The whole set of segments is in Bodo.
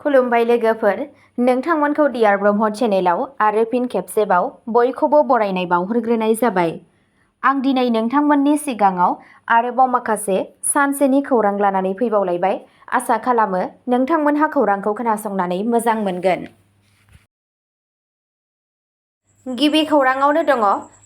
खुलुमबाय लोगोफोर, नोंथांमोनखौ डियार ब्रह्म चेनेलाव आरो फिन खेबसेबाव बयखौबो बरायनाय बावहरग्रोनाय जाबाय। आं दिनै नोंथांमोननि सिगाङाव आरोबाव माखासे सानसेनि खौरां लानानै फैबावलायबाय। आसा खालामो नोंथांमोनहा खौरांखौ खोनासंनानै मोजां मोनगोन। गिबि खौराङावनो दङ,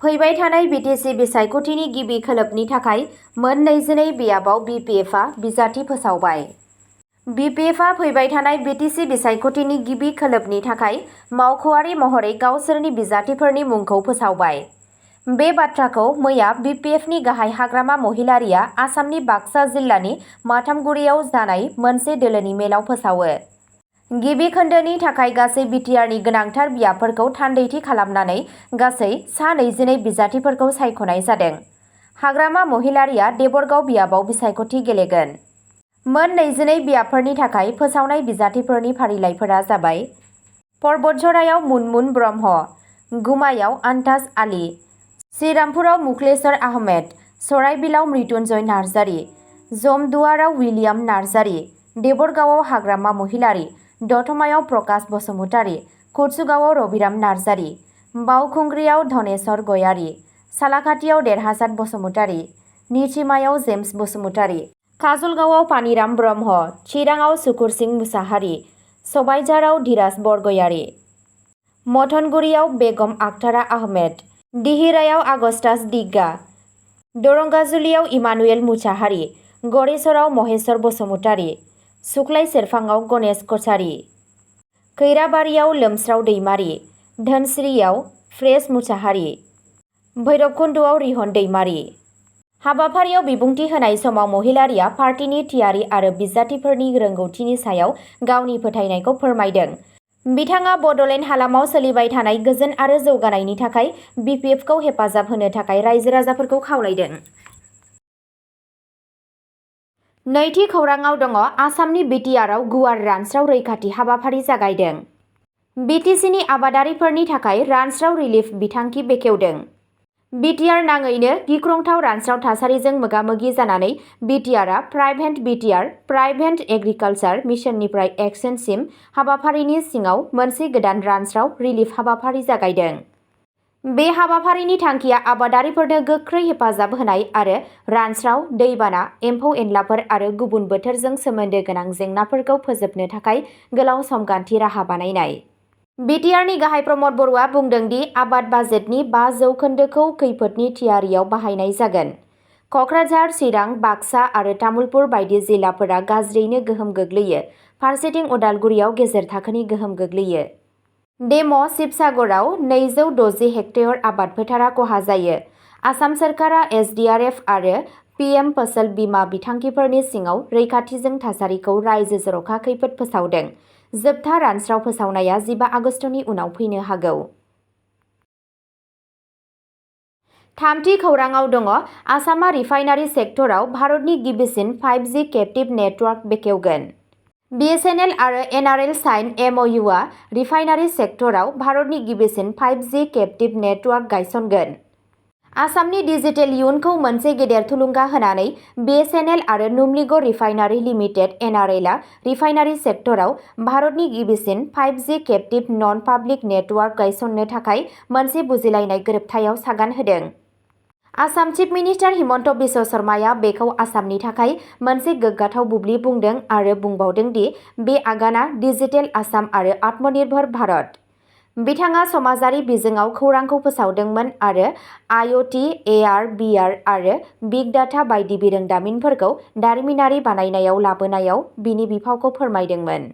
फैबाय थानाय बिटिसि बिसायख'थिनि गिबि खोलोबनि थाखाय मोन 22 बियाबाव बिपिएफआ बिजाथि फोसावबाय। बिपिएफआ फैबाय थानाय बिटिसि बिसायख'थिनि गिबि खोलोबनि थाखाय मावख'आरि महरै गावसोरनि बिजाथिफोरनि मुंखौ फोसावबाय। बे बाथ्राखौ मैया बिपिएफनि गाहाय हाग्रामा महिलारिया आसामनि बाक्सा जिल्लानि माथामगुरियाव जानाय मोनसे दोलोनि मेलाव फोसावो। गिबि खोन्दोनि थाखाय गासै बिटिआरनि गोनांथार बियाबफोरखौ थान्दैथि खालामनानै गासै सा 22 बिजाथिफोरखौ सायख'नाय जादों। हाग्रामा महिलारिया देबरगाव बियाबाव बिसायख'थि गेलेगोन। मोन 22 बियाबफोरनि थाखाय फोसावनाय बिजाथिफोरनि फारिलाइफोरा जाबाय- पर्बतझरायाव मुनमुन ब्रह्म, गुमायाव आन्ताज आली, श्रीरामपुराव मुक्लेश्वर आहमेद, सराइबिलाव मृत्युन्जय नार्जारी, जमदुवाराव विलियाम नार्जारी, देबरगावआव हाग्रामा महिलारी, दतमायाव प्रकाश बसुमतारी, कुर्सुगावआव रबिराम नार्जारी, बावखुंग्रियाव धनेश्वर गयारी, सालाकाटियाव देरहासात बसुमतारी, निथिमायाव जेम्स बसुमतारी, काजलगावआव पानिराम ब्रह्म, चिराङाव सुकुरसिं मुसाहारि, सबाइझाराव धीराज बरगयारी, मथनगुरियाव बेगम आखतारा आहमेद, दिहिरायाव आगस्तास दिग्गा, दरंगाजुलियाव इमानुएल मुसाहारि, गरेसराव महेश्वर बसुमतारी, सुख्लाय सेरफाङाव गणेश कछारी, खैराबारियाव लोमस्राव दैमारी, धोनस्रियाव फ्रेस मुसाहारि, भैरबकुन्दआव रिहन दैमारी। हाबाफारियाव बिबुंथि होनाय समाव महिलारिया पार्टीनि थियारि आरो बिजाथिफोरनि रोंगौथिनि सायाव गावनि फोथायनायखौ फोरमायदों। बिथाङा बडलेण्ड हालामाव सोलिबाय थानाय गोजोन आरो जौगानायनि थाखाय बिपिएफखौ हेफाजाब होनो थाखाय रायजो-राजाफोरखौ खावलायदों। नैथि खौराङाव दङ, आसामनि बिटिआरआव गुवार रानस्राव रैखाथि हाबाफारि जागायदों। बिटिसिनि आबादारिफोरनि थाखाय रानस्राव रिलिफ बिथांखि बेखेवदों। बिटिआर नाङैनो गिख्रंथाव रानस्राव थासारिजों मोगा-मोगि जानानै बिटिआरआ प्राइभेट बिटिआर प्राइभेट एग्रिकालचार मिशननिफ्राय एक्सनसिम हाबाफारिनि सिङाव मोनसे गोदान रानस्राव रिलिफ हाबाफारि जागायदों। बे हाबाफारिनि थांखिया आबादारिफोरनो गोख्रै हेफाजाब होनाय आरो रानस्राव, दैबाना, एम्फौ-एनलाफोर आरो गुबुन बोथोरजों सोमोन्दो गोनां जेंनाफोरखौ फोजोबनो थाखाय गोलाव समगान्थि राहा बानायनाय। बिटिआरनि गाहाय प्रमद बर'आ बुंदों दि आबाद बाजेटनि 5% खैफोदनि थियारियाव बाहायनाय जागोन। कक्राझार, चिरां, बाक्सा आरो तामुलपुर बायदि जिल्लाफोरा गाज्रियैनो गोहोम गोग्लैयो, फारसेथिं उदालगुरियाव गेजेर थाखोनि गोहोम गोग्लैयो। डेम' शिबसागराव 260 हेक्टेयर आबाद फोथारा खहा जायो। आसाम सोरखारा एसडिआरएफ आरो पिएम फसल बीमा बिथांखिफोरनि सिङाव रैखाथिजों थासारिखौ रायजो जर'खा खैफोद फोसावदों। जोबथा रानस्राव फोसावनाया 15 आगस्तनि उनाव फैनो हागौ। थामथि खौराङाव दङ, आसामा रिफाइनारि सेक्टराव भारतनि गिबिसिन 5G केप्टिभ नेटवर्क बेखेवगोन। बिएसएनएल आरो एनआरएल साइन एमअइउआ रिफाइनारि सेक्टराव भारतनि गिबिसिन 5G केप्टिभ नेटवर्क गायसनगोन। आसामनि डिजिटेल इयुनखौ मोनसे गेदेर थुलुंगा होनानै बिएसएनएल आरो नुमलिगड़ रिफाइनारि लिमिटेड एनआरएलआ रिफाइनारि सेक्टराव भारतनि गिबिसिन 5G केप्टिभ नन-पाब्लिक नेटवर्क गायसननो थाखाय मोनसे बुजिलायनाय गोरोबथायाव सागान होदों। आसाम चिफ मिनिस्टार हिमन्त बिश्व शर्माया बेखौ आसामनि थाखाय मोनसे गोग्गाथाव बुब्लि बुंदों आरो बुंबावदों दि बे आगानआ डिजिटेल आसाम आरो आत्मनिर्भर भारत। बिथाङा समाजारि बिजोङाव खौरांखौ फोसावदोंमोन आरो आइअटि, एआर, बिआर आरो बिग डाटा बायदि बिरोंदामिनफोरखौ दारिमिनारि बानायनायाव लाबोनायाव बिनि बिफावखौ फोरमायदोंमोन।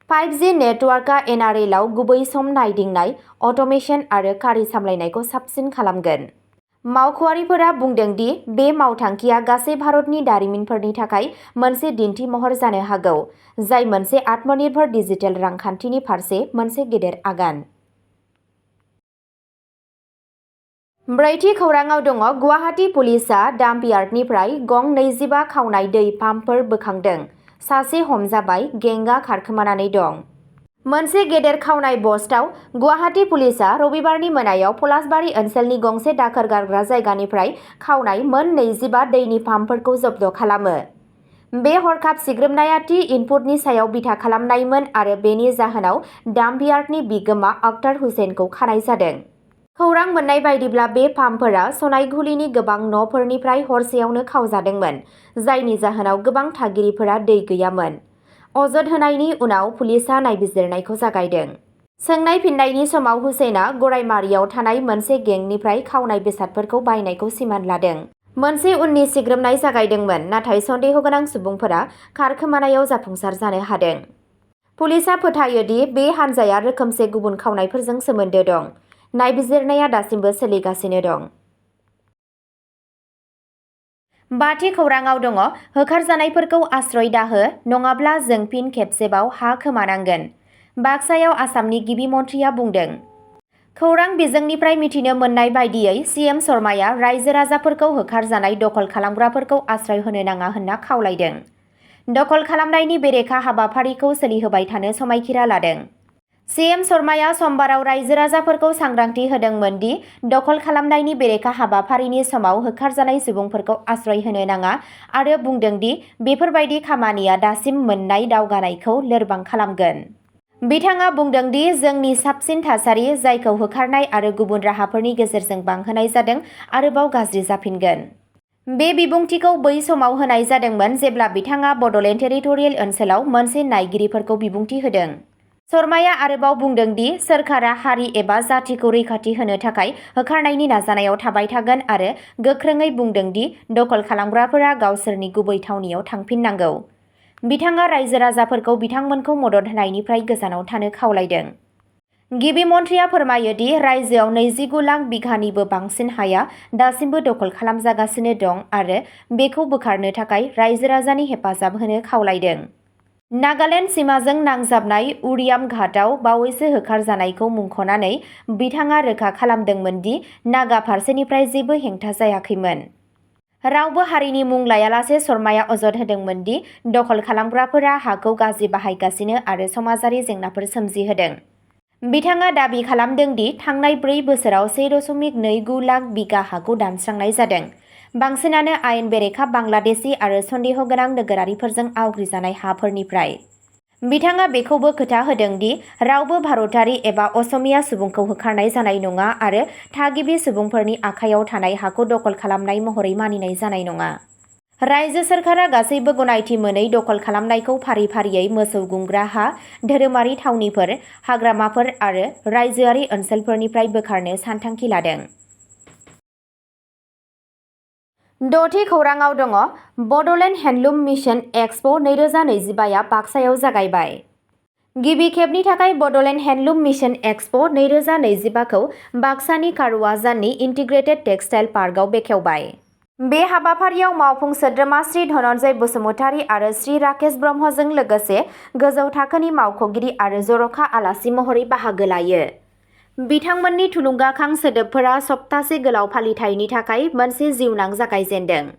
5G नेटवर्कआ एनआरएलआव गुबै सम नायदिंनाय, अट'मेसन आरो खारि सामलायनायखौ साबसिन खालामगोन। मावख'आरिफोरा बुंदों दि बे मावथांखिया गासै भारतनि दारिमिनफोरनि थाखाय मोनसे दिन्थि महर जानो हागौ, जाय मोनसे आत्मनिर्भर डिजिटेल रांखान्थिनि फारसे मोनसे गेदेर आगान। ब्रैथि खौराङाव दङ, गुवाहाटी पुलिसआ डाम्पयार्डनिफ्राय गं 25 खावनाय दै पाम्पफोर बोखांदों। सासे हमजाबाय, गेंगआ खारखोमानानै दं। मोनसे गेदेर खावनाय बस्टआव गुवाहाटी पुलिसआ रबिबारनि मोनायाव पलासबारि ओनसोलनि गंसे दाखोर गारग्रा जायगानिफ्राय खावनाय मोन 25 दैनि पाम्पफोरखौ जब्द खालामो। बे हरखाब सिग्रोमनाया थि इनपुटनि सायाव बिथा खालामनायमोन आरो बेनि जाहोनाव डाम्पयार्डनि बिगोमा अख्तर हुसैनखौ खानाय जादों। खौरां मोननाय बायदिब्ला बे पाम्पफोरा सनाइघुलिनि गोबां न'फोरनिफ्राय हरसेयावनो खावजादोंमोन, जायनि जाहोनाव गोबां थागिरिफोरा दै गैयामोन। अजद होनायनि उनाव पुलिसआ नायबिजिरनायखौ जागायदों। सोंनाय फिननायनि समाव हुसैनआ गरायमारियाव थानाय मोनसे गेंनिफ्राय खावनाय बेसादफोरखौ बायनायखौ सिमान लादों। मोनसे उननि सिग्रोमनाय जागायदोंमोन, नाथाय सन्देहगोनां सुबुंफोरा खारखोमानायाव जाफुंसार जानो हादों। पुलिसआ फोथायो दि बे हानजाया रोखोमसे गुबुन खावनायफोरजों सोमोन्दो दं। नायबिजिरनाया दासिमबो सोलिगासिनो दं। बाथि खौराङाव दङ होखारजानायफोरखौ आश्रय दाहो, नङाब्ला जों फिन खेबसेबाव हा खोमानांगोन। बाक्सायाव आसामनि गिबि मन्थ्रिया बुंदों। खौरां बिजोंनिफ्राय मिथिनो मोननाय बायदियै सीएम शर्माया रायजो राजाफोरखौ होखारजानाय दखल खालामग्राफोरखौ आश्रय होनो नाङा होनना खावलायदों। दखल खालामनायनि बेरेखा हाबाफारिखौ सोलिहोबाय थानो समायखिरा लादों। सीएम शर्माया समबाराव रायजो राजाफोरखौ सांग्रांथि होदोंमोन दि दखल खालामनायनि बेरेखा हाबाफारिनि समाव होखारजानाय सुबुंफोरखौ आश्रय होनो नाङा आरो बुंदों दि बेफोरबायदि खामानिया दासिम मोननाय दावगानायखौ लोरबां खालामगोन। बिथाङा बुंदों दि जोंनि साबसिन थासारि, जायखौ होखारनाय आरो गुबुन राहाफोरनि गेजेरजों बांहोनाय जादों, आरोबाव गाज्रि जाफिनगोन। बे बिबुंथिखौ बै समाव होनाय जादोंमोन जेब्ला बिथाङा बडलेण्ड टेरिटरियेल ओनसोलाव मोनसे नायगिरिफोरखौ बिबुंथि होदों। शर्माया आरोबाव बुंदों दि सोरखारा हारि एबा जातिखौ रैखाथि होनो थाखाय होखारनायनि नाजानायाव थाबाय थागोन आरो गोख्रोङै बुंदों दि दखल खालामग्राफोरा गावसोरनि गुबै थावनियाव थांफिननांगौ। बिथाङा रायजो राजाफोरखौ बिथांमोनखौ मदद होनायनिफ्राय गोजानाव थानो खावलायदों। गिबि मन्थ्रिया फोरमायो दि रायजोआव 29 लाख बिघानिबो बांसिन हाया दासिमबो दखल खालामजागासिनो दं आरो बेखौ बोखारनो थाखाय रायजो राजानि हेफाजाब होनो खावलायदों। नागालेण्ड सिमाजों नांजाबनाय उरियाम घाटआव बावैसो होखारजानायखौ मुंख'नानै बिथाङा रोखा खालामदोंमोन दि नागा फारसेनिफ्राय जेबो हेंथा जायाखैमोन। रावबो हारिनि मुं लायालासे शर्माया अजद होदोंमोन दि दखल खालामग्राफोरा हाखौ गाज्रि बाहायगासिनो आरो समाजारि जेंनाफोर सोमजिहोदों। बिथाङा दाबि खालामदों दि थांनाय 4 बोसोराव 1.29 लाख बिगा हाखौ दानस्रांनाय जादों, बांसिनानो आयेन बेरेखा बांलादेशी आरो सन्देह गोनां नोगोरारिफोरजों आवग्रिजानाय हाफोरनिफ्राय। बिथाङा बेखौबो खोथा होदों दि रावबो भारतारि एबा असमिया सुबुंखौ होखारनाय जानाय नङा आरो थागिबि सुबुंफोरनि आखायाव थानाय हाखौ दखल खालामनाय महरै मानिनाय जानाय नङा। रायजो सोरखारा गासैबो गनायथि मोनै दखल खालामनायखौ फारि-फारियै मोसौ गुमग्रा हा, धोरोमारि थावनिफोर, हाग्रामाफोर आरो रायजोआरि ओनसोलफोरनिफ्राय बोखारनो सानथांखि लादों। द'थि खौराङाव दङ बडलेण्ड हेन्डलुम मिशन एक्सप' 2025 आ बाक्सायाव जागायबाय। गिबि खेबनि थाखाय बडलेण्ड हेन्डलुम मिशन एक्सप' 2025 खौ बाक्सानि कारुवाजाननि इन्टिग्रेटेड टेक्सटाइल पार्कआव बेखेवबाय। बे हाबाफारियाव मावफुं सोद्रोमा श्री धनन्जय बसुमतारी आरो श्री राकेश ब्रह्मजों लोगोसे गोजौ थाखोनि मावख'गिरि आरो जर'खा आलासि महरै बाहागो लायो। बिथांमोननि थुलुंगाखां सोदोबफोरा सप्तासे गोलाव फालिथायनि थाखाय मोनसे जिउनां जागायजेन्दों।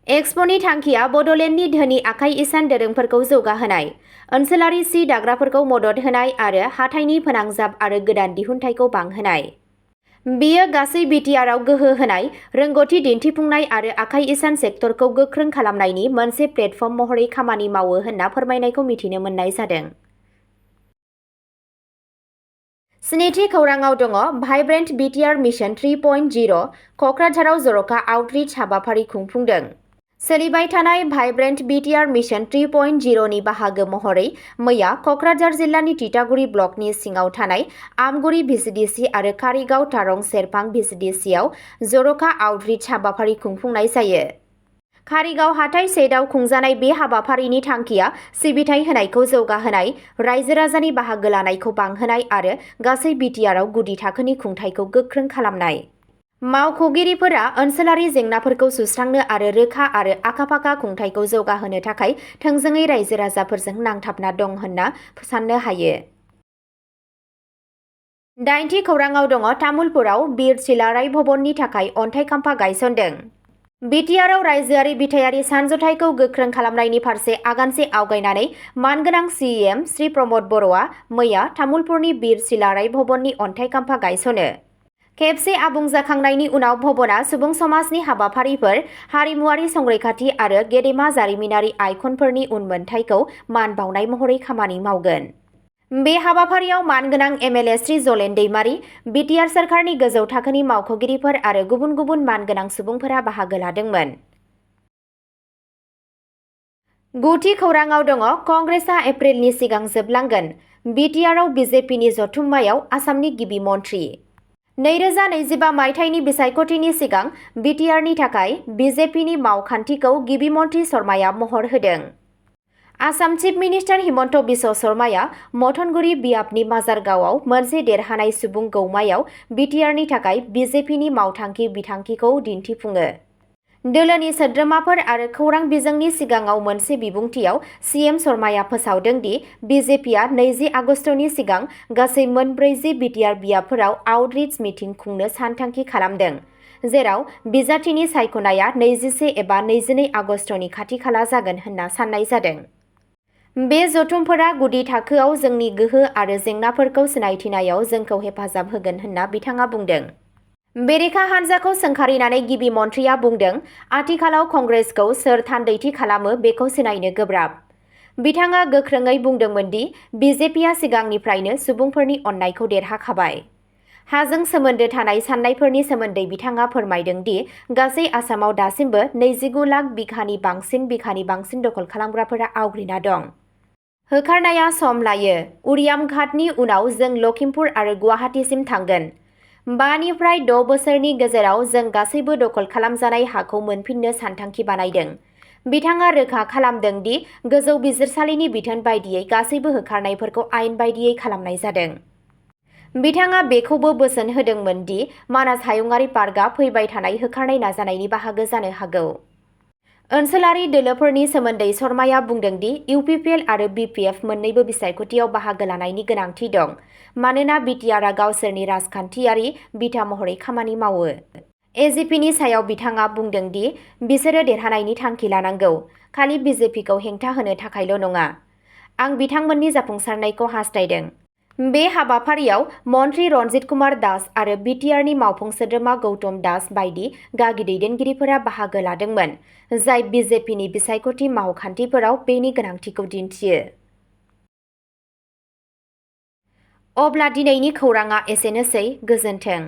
एक्सप'नि थांखिया बडलेण्डनि धोनि आखाइ इसान दोरोंफोरखौ जौगाहोनाय, ओनसोलारि सि दाग्राफोरखौ मदद होनाय आरो हाथाइनि फोनांजाब आरो गोदान दिहुनथायखौ बांहोनाय। बेयो गासै बिटिआरआव गोहो होनाय, रोंग'थि दिन्थिफुंनाय आरो आखाइ इसान सेक्टरखौ गोख्रों खालामनायनि मोनसे प्लेटफर्म महरै खामानि मावो होनना फोरमायनायखौ मिथिनो मोननाय जादों। स्निथि खौराङाव दङ भाइब्रेन्ट बिटिआर मिशन 3.0 कक्राझाराव जर'खा आउटरिच हाबाफारि खुंफुंदों। सोलिबाय थानाय भाइब्रेन्ट बिटिआर मिशन 3.0 नि बाहागो महरै मैया कक्राझार जिल्लानि तितागुरि ब्लकनि सिङाव थानाय आमगुरि भिसिडिसि आरो कारिगाव टारं सेरफां भिसिडिसिआव जर'खा आउटरिच हाबाफारि खुंफुंनाय जायो। कारिगाव हाथाइ सेटआव खुंजानाय बे हाबाफारिनि थांखिया सिबिथाय होनायखौ जौगाहोनाय, रायजो राजानि बाहागो लानायखौ बांहोनाय आरो गासै बिटिआरआव गुदि थाखोनि खुंथायखौ गोख्रों खालामनाय। मावख'गिरिफोरा ओनसोलारि जेंनाफोरखौ सुस्रांनो आरो रोखा आरो आखा-फाखा खुंथायखौ जौगाहोनो थाखाय थोंजोङै रायजो राजाफोरजों नांथाबना दं होनना साननो हायो। 8थि खौराङाव दङ तामुलपुराव बिर सिलाराय भबननि थाखाय अन्थाइ खाम्फा गायसनदों। बिटिआरआव रायजोआरि बिथायारि सानज'थाइखौ गोख्रों खालामनायनि फारसे आगानसे आवगायनानै मानगोनां सिएम श्री प्रमद बर'आ मैया तामुलपुरनि बिर सिलाराय भबननि अन्थाइ खाम्फा गायसनो। खेबसे आबुं जाखांनायनि उनाव भवना सुबुं समाजनि हाबाफारिफोर, हारिमुआरि संरैखाथि आरो गेदेमा जारिमिनारि आइकनफोरनि उनमोनथाइखौ मान बावनाय महरै खामानि मावगोन। बे हाबाफारियाव मानगोनां एमएलए श्री जलेन दैमारी, बिटिआर सोरखारनि गोजौ थाखोनि मावख'गिरिफोर आरो गुबुन गुबुन मानगोनां सुबुंफोरा बाहागो लादोंमोन। गुथि खौराङाव दङ कंग्रेसआ एप्रिलनि सिगां जोबलांगोन। बिटिआरआव बिजेपिनि जथुम्मायाव आसामनि गिबि मन्थ्रि। 2025 मायथाइनि बिसायख'थिनि सिगां बिटिआरनि थाखाय बिजेपिनि मावखान्थिखौ गिबि मन्थ्रि शर्माया महर होदों। आसाम चिफ मिनिस्टार हिमन्त बिश्व शर्माया मथनगुरि बियाबनि माजारगावआव मोनसे देरहानाय सुबुं गौमायाव बिटिआरनि थाखाय बिजेपिनि मावथांखि बिथांखिखौ दिन्थिफुङो। दोलोनि सोद्रोमाफोर आरो खौरां बिजोंनि सिगाङाव मोनसे बिबुंथियाव सीएम शर्माया फोसावदों दि बिजेपिआ 20 आगस्तनि सिगां गासै 48 बिटिआर बियाबफोराव आउटरीच मिटिं खुंनो सानथांखि खालामदों, जेराव बिजाथिनि सायख'नाया 21 एबा 22 आगस्तनि खाथि-खाला जागोन होनना साननाय जादों। बे जथुमफोरा गुदि थाखोआव जोंनि गोहो आरो जेंनाफोरखौ सिनायथिनायाव जोंखौ हेफाजाब होगोन होनना बिथाङा बुंदों। बेरेखा हान्जाखौ सोंखारिनानै गिबि मन्थ्रिया बुंदों, आथिखालाव कंग्रेसखौ सोर थान्दैथि खालामो बेखौ सिनायनो गोब्राब। बिथाङा गोख्रोङै बुंदोंमोन दि बिजेपिआ सिगांनिफ्रायनो सुबुंफोरनि अननायखौ देरहाखाबाय। हाजों सोमोन्दो थानाय सान्नायफोरनि सोमोन्दै बिथाङा फोरमायदों दि गासै आसामाव दासिमबो 29 लाख बिघानि बांसिन दखल खालामग्राफोरा आवग्रिना दं। होखारनाया सम लायो। उरियाम घाटनि उनाव जों लखिमपुर आरो गुवाहाटीसिम थांगोन। 5 निफ्राय 6 बोसोरनि गेजेराव जों गासैबो दखल खालामजानाय हाखौ मोनफिननो सानथांखि बानायदों। बिथाङा रोखा खालामदों दि गोजौ बिजिरसालिनि बिथोन बायदियै गासैबो होखारनायफोरखौ आयेन बायदियै खालामनाय जादों। बिथाङा बेखौबो बोसोन होदोंमोन दि मानास हायुङारि पार्कआ फैबाय थानाय होखारनाय नाजानायनि बाहागो जानो हागौ। ओनसोलारि दोलोफोरनि सोमोन्दै शर्माया बुंदों दि इउपिपिएल आरो बिपिएफ मोन्नैबो बिसायख'थियाव बाहागो लानायनि गोनांथि दं, मानोना बिटिआरआ गावसोरनि राजखान्थियारि बिथा महरै खामानि मावो। एजिपिनि सायाव बिथाङा बुंदों दि बिसोरो देरहानायनि थांखि लानांगौ, खालि बिजेपिखौ हेंथा होनो थाखायल' नङा। आं बिथांमोननि जाफुंसारनायखौ हास्थायदों। बे हाबाफारियाव मन्थ्रि रन्जित कुमार दास आरो बिटिआरनि मावफुं सोद्रोमा गौतम दास बायदि गागि दैदेनगिरिफोरा बाहागो लादोंमोन, जाय बिजेपिनि बिसायख'थि मावखान्थिफोराव बेनि गोनांथिखौ दिन्थियो। अब्ला दिनैनि खौराङा एसेनोसै, गोजोन्थों।